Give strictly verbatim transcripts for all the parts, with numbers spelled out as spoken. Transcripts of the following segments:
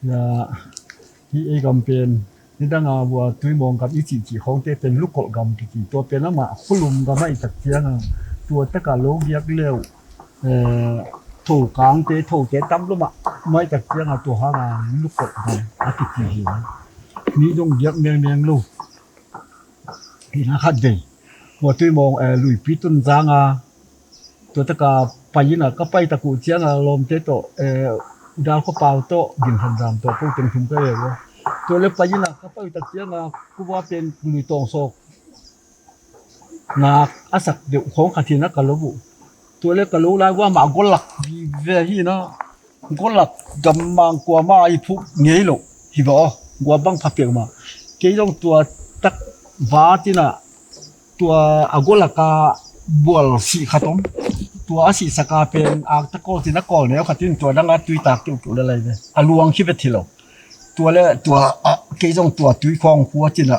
Ya, hi ei gam pen, nidanga bua Tuimawng gam i cihcih khawngte pen Lukolh gam kici. Tua pen amah khulum gam ahih tak cianga, tua taka lo giak leuh, eh, thokangte, thote tam lua mahmah ahih tak cianga, tua hanga Lukolh gam a kici hi. Mi zong giak mengmeng lo. Hi na khat vei. Bua Tuimawng, eh, Luipi Tunzanga, tua taka pai ina ka pai tak uh cianga lawmte tawh, eh, Udal Khua Pau tawh, Gin Khan Zam tawh, ko teng thum ka leu uh. Tua le pai ina ka pai tak cianga kua pen Lui Tawng Sawk ngak a sak deuh khawng khat hi na ka lo uh. Tua le ka lo lai uh amah golak vive hi na. Golak gammang kuama i phuk ngei lo hi ba aw. Gua bang pha peuhmah. Kei zong tua tak vat ina tua a golaka bual sih khat om. Tua a sihsaka pen akta kawl tina kawl neu khat in tua danga tuitak keuhkeuh le lai ve. A luang khi ve thi lo. Tua le tua a, kei zong tua tui khawng khua tina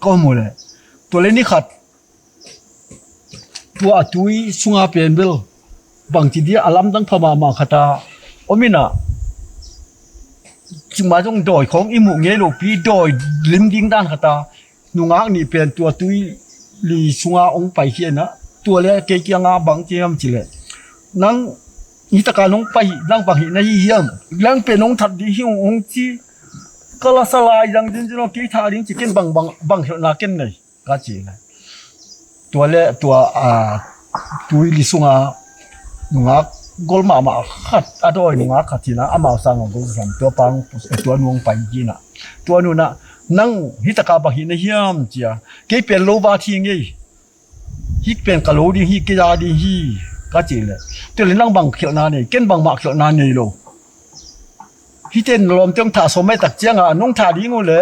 ka om uh le. Tua le ni khat tua a tui sunga pen bel bangci dia a lamdang pha mahmah khata om ina. Cima zong dawi khawng i muh ngei lopi dawi lim ding dan khata nungak nih pen tua tui li sunga ong pai hi na. Tua le kei kianga bang ci hiam ci le, nang hi taka nong pai, nang bang hi na hi hiam? Nang pen nong that ding hi ong ci. Ka la sa lai zang zin zin ong kei tha ding ci ken bang, bang, bang khelhna ken nei ka ci le. Tua le tua, a, tui li sunga nungak gol mahmah khat, a dawi nungak khat hi na, amau sanga gol sam tua pang, tua nung pai hi na. Tua nuna, nang hi taka bang hi na hiam cia. Kei pen lo va thi ngei. Hi pen ka lo ding hi, kei za ding hi ka ci le. Tua le nang bang khelhna nei, ken bangmah khelhna nei lo. Hi ten lawmte ong thah sawm mai tak cianga nong thah ding uh le,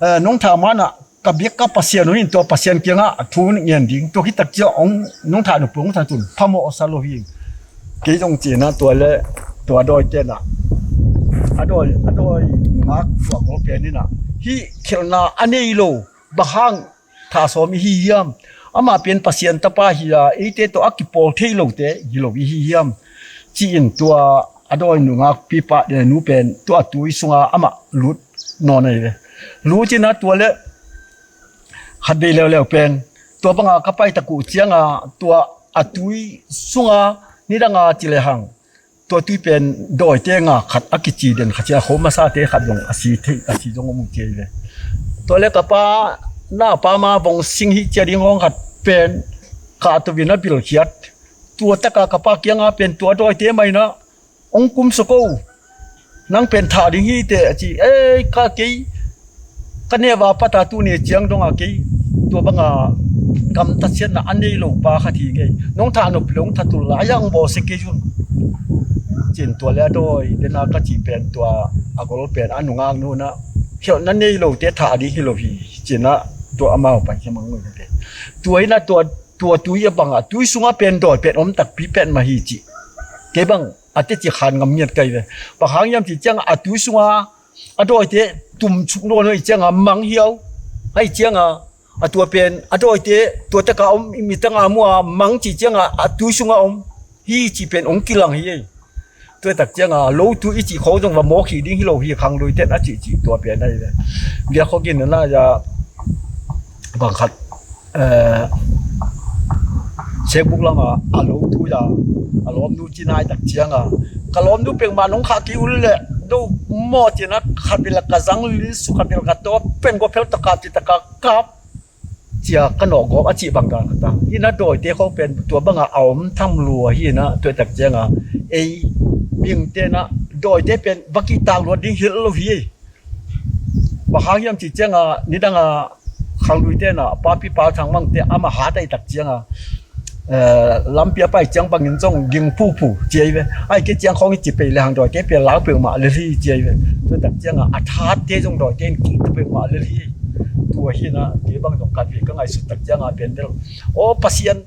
eh, nong thah mana ka biak ka Pasian uh in tua Pasian kianga a thu ngen ding. Tua hi tak ciang ong nong thah nupung ong that un phamawh sa lo hi. Kei zong cina tua le tua dawi tena a dawi, a dawi nungak tua gol pen ina hi khelhna a nei lo. Bang hang thah sawm i hi hiam? Amah pen Pasian tapa hi a, eite tawh a kipawl thei lote hi lo i hi hiam? Ci-in tua a dawi nungak pipa, eh, nu pen tua a tui sunga amah lut nawn ahi ve. Lut ina tua le khat vei leuleu pen tua banga ka pai tak uh cianga tua a tui sunga nidanga ci le hang tua tui pen dawite nga khat a kici den khat cia kho masate khat zong a si thei, a si zong om uh ci ahi ve. Tua le ka pa na pa ma vong sing hi cia ding hong khat pen ka atu vin a bilkhiat. Tua taka ka pa kianga pen tua dawite maina ong kum soko. Nang pen thah ding hi te a ci, ei ka kei ka neva pata tuni ciang donga kei tua banga gamta siatna a nei lo pa khat hi ngei. Nong thah nop lo ong thatul lai ang bawlsia kei un. Cin tua le a dawi dena ka ci pen tua a gol pen a nungak nuna khelhna nei lote thah ding hi lo hi. Cina tua amau pai hi mang ngui te. Tua ina tua, tua tui a banga tui sunga pen dawi pen om takpi pen mah hi ci. Kei bang a teci khan ngam ngiat kai ve. Bang hang hiam ci cianga a tui sunga a dawite tum suk nawn ahi cianga mang hiau. Ahi cianga a tua pen a dawite tua taka om i mitanga mua mang ci cianga a tui sunga om hi ci pen ong kilang hi ei. Tua tak cianga lo tu i ci khong zong va mawk hi ding hi lo hi khang lui ten a ci ci tua pen ahi ve. Bia khogin na ya bang khat, eh, checkbook lama a lo tu ya a lawmnu ci nai tak cianga ka lawmnu pengmah nong khah kei uh le do maw cina khat bila ka zang lil su khat bila ka to pen go phel taka ci taka kap cia ka nawh gawp a cih bang dan khat a. Hi na dawite khawng pen tua banga a om tham lua hi na tua tak cianga ei mihingte na dawite pen va kihtak luat ding hilh lo hi. Bang hang hiam cih cianga nidanga khangluite na papi pau thang mangte ama hat ahi tak cianga, eh, lampi a pai ciang bangin zong ging phuphu ci ahi ve. Ahi kei ciang khawng i ci pei le hang dawite pia lau peuhmah lel hi ci ahi ve. Tua tak cianga a thatte zong dawite in kihta peuhmah lel hi. Tua hi na kei bang zong khat vei ka ngaihsut tak cianga pen del aw Pasian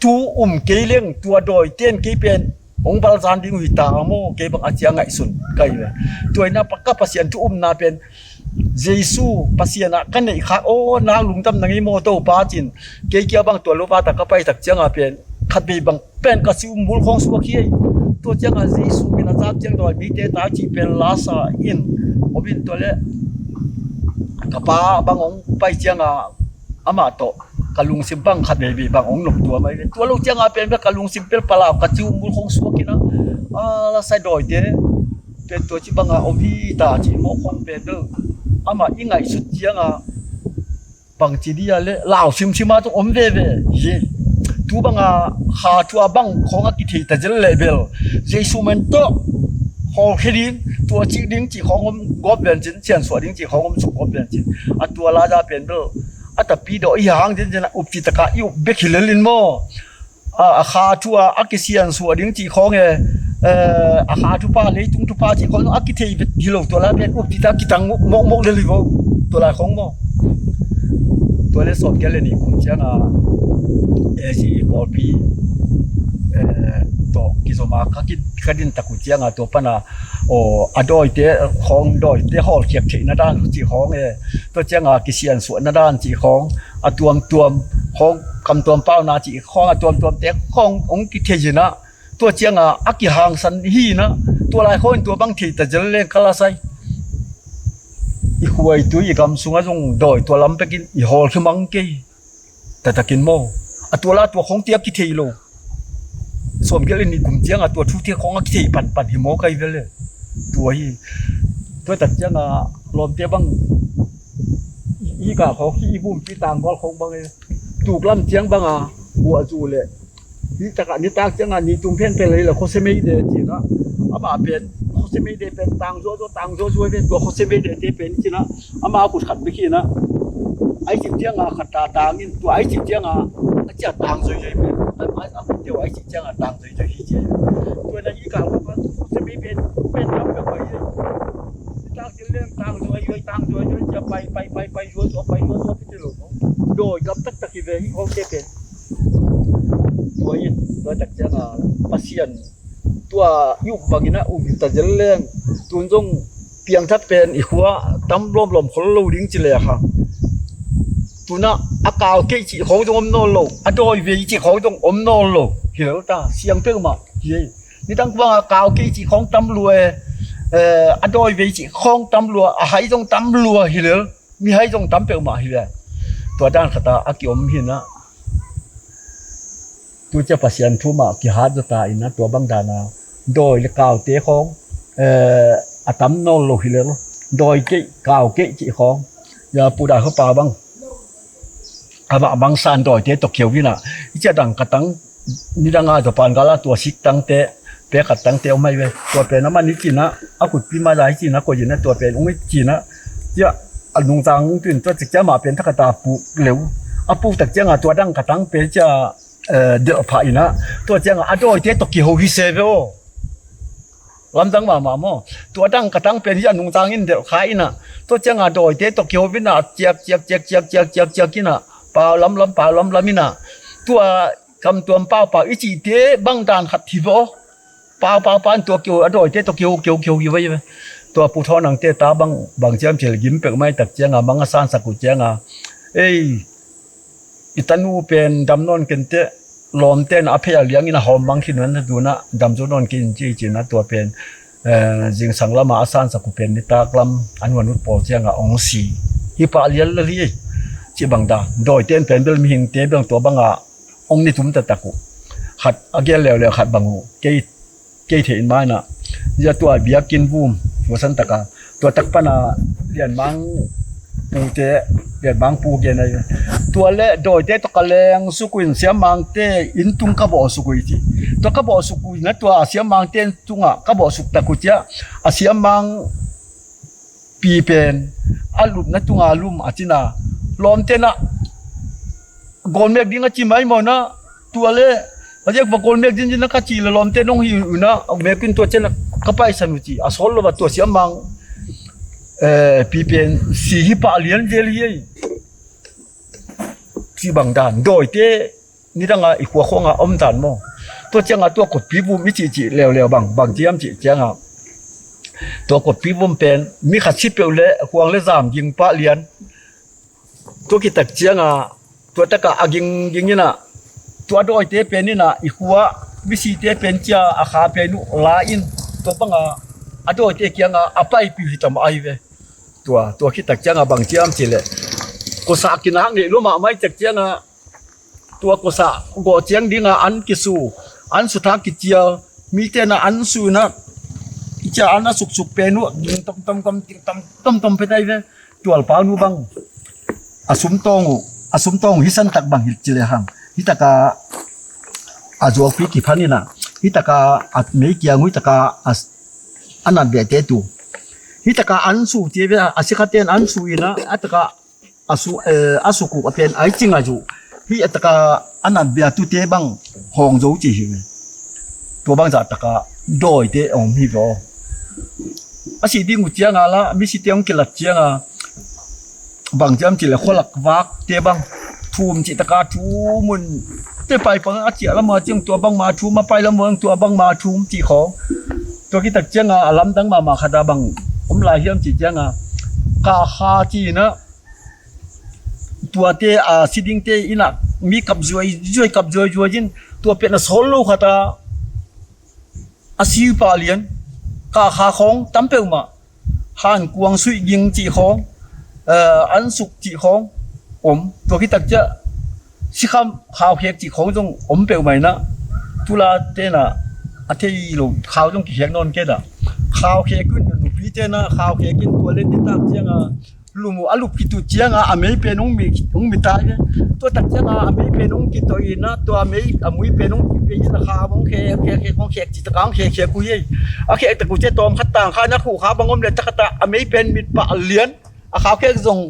thu um kei leng tua dawite in kei pen hong balzan ding uh hi ta maw kei bang a cia ngaihsun ka hi ve. Tua ina ka Pasian thu umna pen Jesu Pasian ah ka neih khak aw nang lungdam na ngei maw Topa cin kei kia bang tua lo vata ka pai tak cianga pen khat vei bang pen ka si um bul khawng suak hi ei. Tua ciangah Jesu min a zak ciang dawi mite ta cih pen lasa in om in, tua le ka pa bang hong pai ciangah amah tawh ka lungsim bang khat veve bang hong nop tua mai ve. Tua lo ciangah pen bel ka lungsim pel palau ka ciumbul khong suak in ah, a lasa dawite pen tua ci bangah om hi ta cih mawk khong pen bel amah i ngaihsut ciangah bangci dia le lau simsima tu om veve hi. Tu banga kha thua bang khong a kithei ta zel leh bel Jesu men tawh hawlkhia ding, tua cih ding cih khong om gawp vencin, siansuah ding cih khong om suk gawp vencin, a tua laza pen bel a tapi dawh i hang cincin a upci taka i up bek hi lelin maw? A, a kha thu a, a kisiansuah ding cih khawng e, eh, a kha thupa, leitung thupa cih khawng a kithei hi lo, tua lai pen upcita kitang mawkmawk lel hi vo, tua lai khawng maw? Tua le sawm kei le nih kum cianga A C pawlpi, eh, tawh kizoma ka ki, ka din tak uh cianga tua pana, aw, a dawite khawng, dawite hawlkhiak theihna dan cih khawng e, tua cianga kisiansuahna dan cih khawng, a tuamtuam khawng, kamtuam pauna cih khawng, a tuamtuamte khawng hong kithei hi na, tua cianga a kihangsan hi na, tua lai khawng in tua bang thei ta zel leng ka la sai. I khuaitui i gam sunga zong dawi tua lam pekin i hawlkhia mang kei. Tatakin maw? A tua la tua khawng tia kithei lo. Sawm kei le nih kum cianga tua thu tia khawng a kithei panpan hi maw kai vele. Tua hi. Tua tak cianga lawmte bang hi ka khawng hi i bumpi tanggual khawng bang e. Tuklam ciang banga buah zu le. Hi taka nitak cianga ni tung phen phen le la khose mei de cina. Ama pen khose mei de pen tang zuazua, tang zuazua ve, tua khose mei de te pen cina. Ama a khut khat bek hi na. Ai cik cianga khat ta tangin, tua ai cik cianga a cia tang zuazua pen. Ai a khut teu ai cik cianga tang zuazua hi cia. Tua na hi ka khose mei pen, pen tam pek pai. Nitak cin leng tang zuazua, tang zuazua cia pai, pai, pai, pai zuazua, pai zuazua. Dawi gam taktak hi ve hi khawngte pen. Tua in, tua tak cianga Pasian tua i up bangin a um hi ta zel leng, tun zong piangthak pen i khua tam lawmlawm khol lo ding ci leh a kha. Tunah a kau keih cih khawng zong om nawn lo, a dawi vei cih khawng zong om nawn lo. Hi lo ta, siang peuhmah hi. Nidang bangah kau keih cih khawng tam lua e, eh, a dawi vei cih khawng tam lua, a hai zong tam lua hi lel. Mihai zong tam peuhmah hi ve. Tua dan khata a kiom hi na. Tu cia Pasian thu mah kihat zaw ta in na, tua bang dana dawi le kaute khawng, eh, a tam nawn lo hi lel. Dawi keih, kau keih cih khawng. Ya pu dai khawpa bang. Amah bang san dawite tawh keu hi na. I cia dang ka tang nidanga Japan gala tua sik tangte, pe khat tangte om hai ve. Tua pen amah ni cina, a khutpi mah zai cina, koi ina tua pen ung i cina. Cia a nungtang ung tuin tua cik cia mah pen thakata puk leu. A puk tak cianga tua dang ka tang pen cia, eh, delh phah ina. Tua cianga a dawite tawh kiho hi se ve aw. Lamdang mahmah maw. Tua dang ka tang pen hi a nungtang in delh kha ina. Tua cianga dawite tawh kiho ina, ciak, ciak, ciak ina. Pau lamlam, pau lamlam ina. Tua kamtuam paupau i cihte bang dan khat hi ve aw. Paupau pan tua kiho, a dawite tua kiho, kiho, kiho, kiho, kiho. Tua pu thawn angte ta bang, bang ciam cil gim pek mai tak cianga, bang a sansak uh cianga. Ei, i tanu pen dam nawn kente, lawmte na a phei a liangin a hawm bang khin na duna, dam zo nawn kin ci cina tua pen. Eh, zingsang lama a sansak uh pen nitak lam, a nuan ut pawl cianga ong si. Hi pah lial lel hi, ci bang da. Dawite pen bel mihingte bel tua banga, ong ni tum taktak uh. Khat a gel leuleu khat bang uh. Kei, kei thei in maina. Zia tua biakinn vum. Tua san taka. Tua tak pana lianmang pute, lianmang pu gen ai. Tua le dawite tua ka leng suk uh in siammangte inn tung ka bawh suk uh i ci. Tua ka bawh suk uh na tua siammangte inn tunga ka bawh suk tak uh cia. A siammang pi pen a lupna tunga lum a cina lawmte na gawl mek ding a ci mai mawna tua le a ziak va gawl mek ding ding na ka ci le lawmte nong hi una a mek in tua cena ka paisan uh ci a sawl lo va tua siammang, eh, pi pen si hi pah lian zel hi ei. Ci bang dan dawite nidanga i khua khuanga om dan maw? Tua cianga tua kotpi vum i cihcih leuleu bang, bang ciam cih cianga tua kotpi vum pen mi khat si peuh le khuang le zam ging pah lian. Tua kitak cianga tua taka a ging ging ina tua dawite pen ina i khua misite pen cia a kha pen uh la in, tua banga a dawite kianga a paipih hi tam ai ve. Tua tua khitak cianga bang ciam cileh, kosah kinah ngei lua mahmah i cek cianga, tua kosah gawh ciang dinga an kisu, an suthak kicial, mite na an su ina, i cia an a suksuk pen uh ging tomtom gom ting tomtom pet ai ve. Tualpau nu bang a sumtawng uh, a sumtawng uh hi santak bang hi cileh hang, hitaka a zuakpi kiphan ina, hitaka a mei kiang uh, hitaka a, a natbehte tu, hitaka an su ci ve, a sikhaten an su ina, a taka a su, eh, a sukuk a pen ai cing a zu, hi a taka a natbia tute bang hawng zo ci hi ve. Tua bang zah taka dawite a om hi ve aw. A si ding uh cianga la, misite hong kilat cianga, bang ciam cileh khualak vakte bang thum cih taka thum un, te paipang a ciah lama ciang tua bangma thum, a pai lama tua bangma thum cih khawng. Tua kitak cianga a lamdang mahmah khata bang om lai hiam cih cianga, ka kha ci ina, tuate a si dingte ina mi kap zuai zuai, kap zuai zuai in, tua pen a sawl lo khata a si pah lian, ka kha khawng tam peuhmah, han kuang suih ging cih khawng, eh, an suk cih khawng om. Tua khitak ciah sikham khaukhek cih khawng zong om peuhmah ina, tula tena a thei lo khau zong kikhek nawn kei dah. Khaukhek in, nupi tena khaukhek in, tua len nitak cianga lum uh a lup khit uh cianga a mei pen hong mi, hong mi tai ve. Tua tak cianga a mei pen hong kitawh ina, tua a mei a mui pen hong kipia ina, kha hong khek khek khek, hong khek cih taka hong khek khek uh hi. A khek tak uh ciah tawm khat tang kha ina, khuh kha bang om le tak khat a mei pen mit pah lian, a khaukhek zong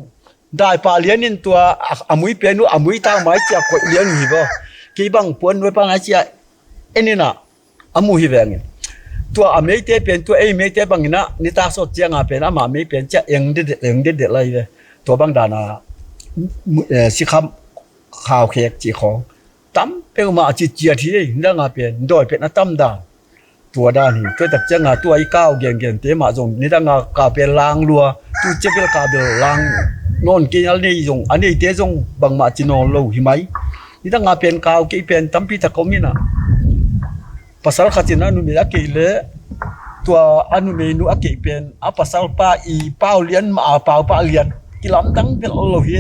dai pah lian in, tua a, a mui pen uh a mui tang mai ciah koih lian uh hi vaw. Kei bang puan nuai pang a ciah en ina a mu hi vengin. Tua a meite pen, tua ei meite bangina nitak sawt cianga pen ama mei pen ciah eng dedet, eng dedet lai ve. Tua bang dana mu-, eh, sikham khaukhek cih khawng tam peuhmah a ciciat hi ei, nidanga pen dawi pen a tam dan. Tua dan hi, tua tak cianga tua i kau gengente mah zong nidanga kau pen lang lua, tu ciah bel kau bel lang nawn kei, a nei zong, a neite zong bangmah ci nawn lo hi mai. Nidanga pen kau kei pen tampi tak om ina, pasal khat in a numei a kei le, tua a numeinu a kei pen a pasalpa i pau lian mah a, pau pah lian, kilamdang bel lo hi.